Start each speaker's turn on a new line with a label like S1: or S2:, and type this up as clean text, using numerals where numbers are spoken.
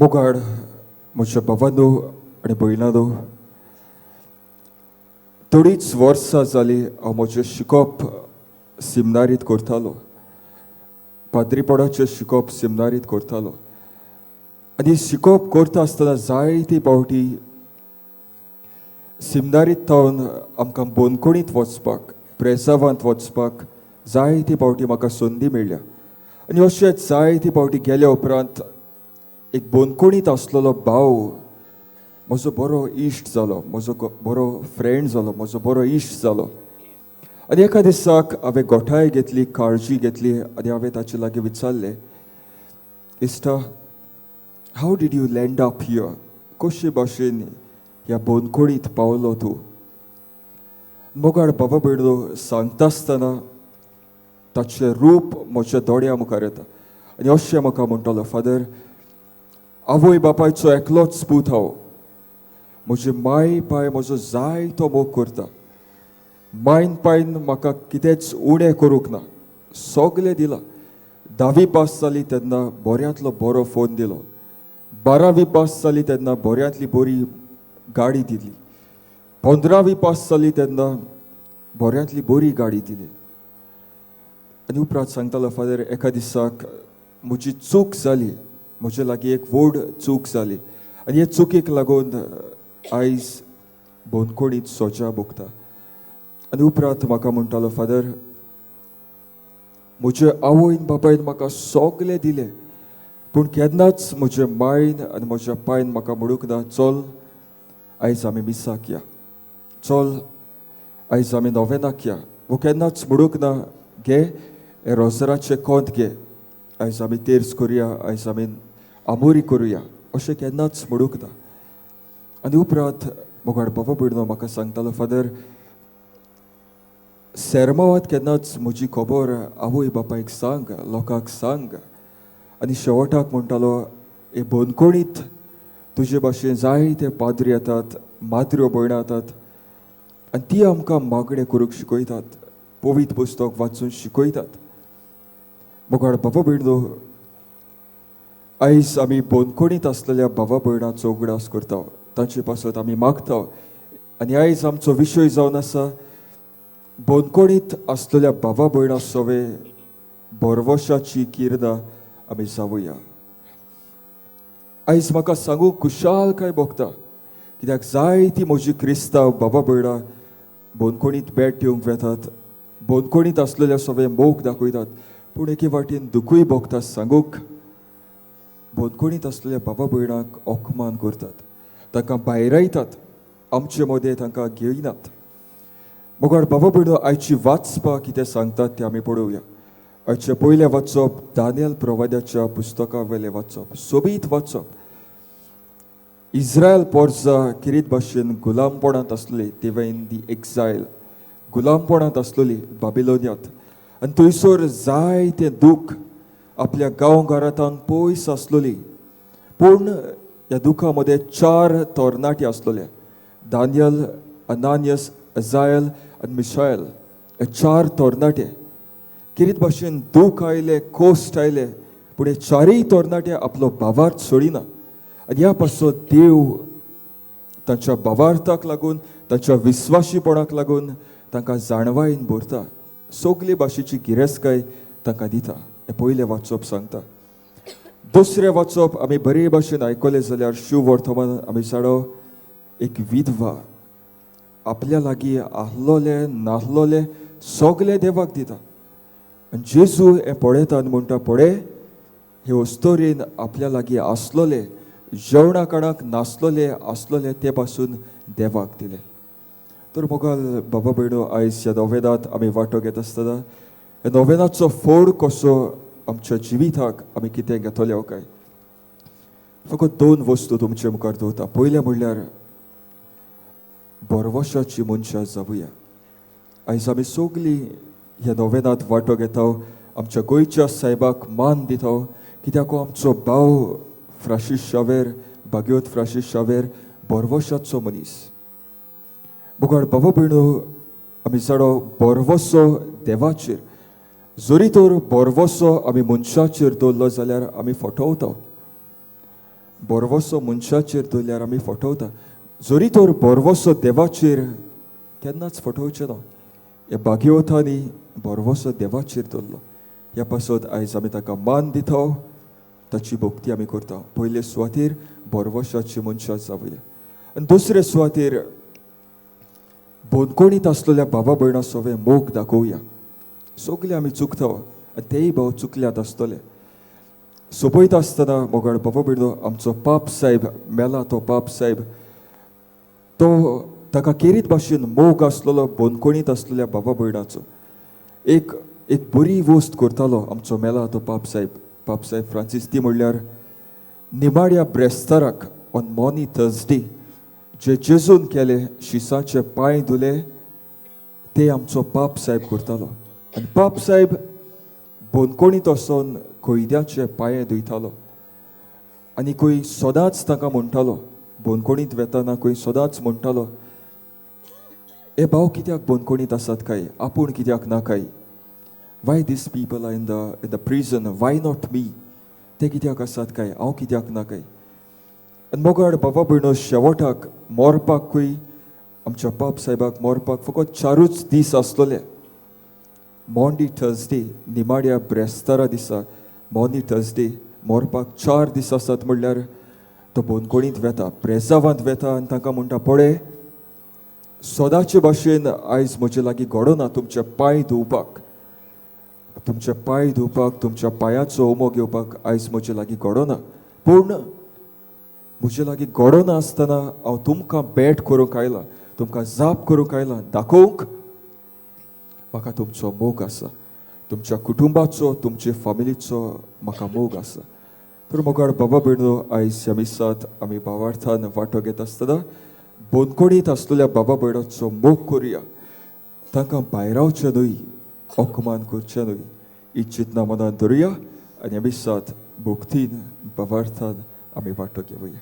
S1: मोगाळ म्हज्या भावांनो आनी भयणांनो, थोडीच वर्सां जालीं हांव म्हजें शिकप सिमनारीत करतालो, पाद्रीपणाचें शिकप सिमनारीत करतालो. आनी शिकप करता आसतना जायते फावटी सिमनारीत थावन आमकां बंदखणीत वचपाक, प्रेसावांत वचपाक जायते फावटी म्हाका संदी मेळ्ळ्या. आनी अशेंच जायते फावटी गेल्या उपरांत एक बंदखणीत आसलेलो भाव म्हजो बरो इश्ट जालो, म्हजो बरो फ्रेंड जालो, म्हजो बरो इश्ट जालो. आनी एका दिसाक हांवें गोठाय घेतली, काळजी घेतली आनी हांवें ताचे लागीं विचारलें, "इश्टा, how did you land up here? कशे भाशेन ह्या बंदखणीत पावलो तूं?" मोगाळ बाबा भयणो, सांगता आसतना ताचें रूप म्हज्या दोळ्या मुखार येता आनी अशें म्हाका म्हणटालो, "फादर, आवय बापायचो एकलोच पूत हांव. म्हजी माय पाय म्हजो जायतो मोग करता. मायन पायन म्हाका कितेंच उणें करूंक ना, सगलें दिलां. धावी पास जाली तेन्ना बऱ्यांतलो बरो फोन दिलो. 12वी पास जाली तेन्ना बऱ्यांतली बरी गाडी दिली. 15वी पास जाली तेन्ना बऱ्यांतली बरी गाडी दिली." आनी उपरांत सांगतालो, "फादर, एका दिसाक म्हजी चूक जाली, म्हजे लागीं एक व्हड चूक जाली आनी हे चुकीक लागून आयज बंदखणीत सोजा भोगता." आनी उपरांत म्हाका म्हणटालो, "फादर, म्हजे आवयन बापायन म्हाका सगलें दिलें, पूण केन्नाच म्हजे मायन आनी म्हज्या पायन म्हाका म्हणूंक ना, चल आयज आमी मिसाक या, चल आयज आमी नोवेनाक या. वो केन्नाच म्हणूंक ना, घे हे रोजराचें कोंत घे, आयज आमी तेर्स करुया, आयज आमी आमोरी करुया, अशें केन्नाच म्हणूंक ना." आनी उपरांत मोगाळ बाबा भयणो, म्हाका सांगतालो, "फादर, सेरमावात केन्नाच म्हजी खबर आवय बापायक सांग, लोकांक सांग." आनी शेवटाक म्हणटालो, "हे बंदखणीत तुजे भाशेन जायते पाद्री येतात, माद्र्यो भयणां येतात आनी ती आमकां मागणें करूंक शिकयतात, पवित्र पुस्तक वाचून शिकयतात." मोगाळ बाबा भयणो, आयज आमी बंदखणीत आसलेल्या बाबा भयणाचो उगडास करता, तांचे पासत आमी मागता. आनी आयज आमचो विशय जावन आसा, बंदखणीत आसलेल्या बाबा भयणां सवे भरवशाची किरणां आमी जावया. आयज म्हाका सांगूंक खुशालकाय भोगता, कित्याक जायती म्हजी क्रिस्तांव बाबा भयणां बंदखणीत भेट दिवंक वेतात, बंदखणीत आसलेल्या सगळे मोग दाखयतात. पूण एके वाटेन दुखूय भोगता सांगूंक, बंदखणीत आसलेल्या बाबा भयणांक अपमान करतात, तांकां भायरायतात, आमचे मदें तांकां घेयनात. मोगाळ बाबा भयणो, आयची वाचपाक कितें सांगतात तें आमी पळोवया. आयचें पयलें वाचप दानियल प्रवाद्याच्या पुस्तका वयलें वाचप, सोबीत वाचप. इस्रायल पोरजा किरीत भाशेन गुलामपणांत आसली, they were in the exile, गुलामपणांत आसलेली बाबिलोनियांत आनी थंयसर जायतें दूख, आपल्या गांव घरांतान पयस आसलेली. पूण ह्या दुखा मदें चार तरणाटे आसलेले, दानियल, अनानियस, अजायल आनी मिशायल. हे चार तरणाटे किरीत भाशेन दूख आयले, कोश्ट आयले, पूण हे चारय तरणाटे आपलो भावार्थ सोडिना. आनी ह्या पासत देव तांच्या भावार्थाक लागून, तांच्या विस्वाशीपणाक लागून तांकां जाणवायेन भरता, सगळे भाशेची गिरेस्तकाय तांकां दिता, हें पयलें वाचप सांगता. दुसरें वाचप आमी बरे भाशेन आयकलें जाल्यार शिव वर्तमान, आमी जाणो, एक विधवा आपल्या लागीं आहलोले नाहलोले सगळे देवाक दिता आनी जेजू हें पळयता आनी म्हणटा, "पळय, हे अस्तोरेन आपल्या लागीं आसलोले, जेवणा खाणाक नासलोले, आसलोले ते पासून देवाक दिले." तर मोगाल बाबा भयणो, आयज ह्या नोवेनात आमी वांटो घेत आसतना ह्या नोवेनाचो फोड कसो आमच्या जिविताक आमी कितें घेतले काय, फकत दोन वस्तू तुमचे मुखार दवरता. पयलें म्हणल्यार भरवशाची मनशां जावया. आयज आमी सगळीं ह्या नोवेनात वांटो घेता, आमच्या गोंयच्या सायबाक मान दिता, कित्याक हो आमचो भाव फ्रांसीस शावेर, भाग्योत फ्रांसीस शावेर भरवशाचो मनीस. मुखार बाबा भयणो, आमी जाणो, भरवसो देवाचेर, जरी तर भरवसो आमी मनशाचेर दवरलो जाल्यार आमी फटवता. भरवसो मनशाचेर दवरल्यार आमी फटवता, जरी तर भरवसो देवाचेर केन्नाच फटोवचें ना. ह्या भाग्यवतांनी भरवसो देवाचेर दवरलो. ह्या पासत आयज आमी ताका मान दिता, ताची भक्ती आमी करता. पयले सुवातेर भरवशाची मनशां जावया आनी दुसरे सुवातेर बंदखणींत आसलेल्या बाबा भयणां सवें मोग दाखोवया. सगळे आमी चुकता आनी तेय भाव चुकल्यात आसतले. सोंपयता आसतना मोगाळ बाबा भयणो, आमचो पाप साहेब मेला तो पाप साहेब तो ताका केरीत भाशेन मोग आसलेलो बंदखणींत आसलेल्या बाबा भयणाचो. एक एक बरी वस्त करतालो आमचो मेला तो पाप साहेब, पाप साहेब फ्रांसीस. ती म्हणल्यार निमाड्या ब्रेस्ताराक ऑन मॉनी थर्सडे जे जेजून केले, शिसाचे पांय धुले, ते आमचो पाप साहेब करतालो. आनी पाप साहेब बंदखणींत वचोन कैद्याचे पांये धुयतालो आनी खंय सदांच ताका म्हणटालो, बंदखणींत वेताना खंय सदांच म्हणटालो, हे भाव कित्याक बंदखणींत आसात काय, आपूण कित्याक ना काय? Why these people are in the prison, why not me? ते कित्याक आसात काय, हांव कित्याक ना काय? आनी मोगाळ बाबा भयणो, शेवटाक मरपाकूय आमच्या पाप साहेबाक मरपाक फकत 4ूच दीस आसलेले. मॉन्डी थर्सडे, निमाड्या ब्रेस्तारा दिसा मॉनी थर्सडे, मरपाक 4 दीस आसात म्हणल्यार तो बंदखणींत वेता, प्रेजावांत वेता आनी तांकां म्हणटा, पळय, सदांचे भाशेन आयज म्हजे लागीं घडोना तुमचे पांय धुवपाक, तुमचे पांय धुवपाक, तुमच्या पांयाचो उमो घेवपाक आयज म्हजे लागीं घडोना. पूण म्हजे लागीं घडोना आसतना हांव तुमकां भेट करूंक आयलां, तुमकां जाप करूंक आयलां, दाखोवंक म्हाका तुमचो मोग आसा, तुमच्या कुटुंबाचो, तुमचे फामिलीचो म्हाका मोग आसा. तर मोगाळ बाबा भयणो, आयज ह्या मिसांत आमी भावार्थान वांटो घेता आसतना बंदखणींत आसलेल्या बाबा भयणाचो मोग करुया. तांकां भायरावचें न्हय, अपमान करचें न्हय, ही चिंतना मनांत धरुया आनी ह्या मिसांत भक्तीन भावार्थान आमी वांटो घेवया.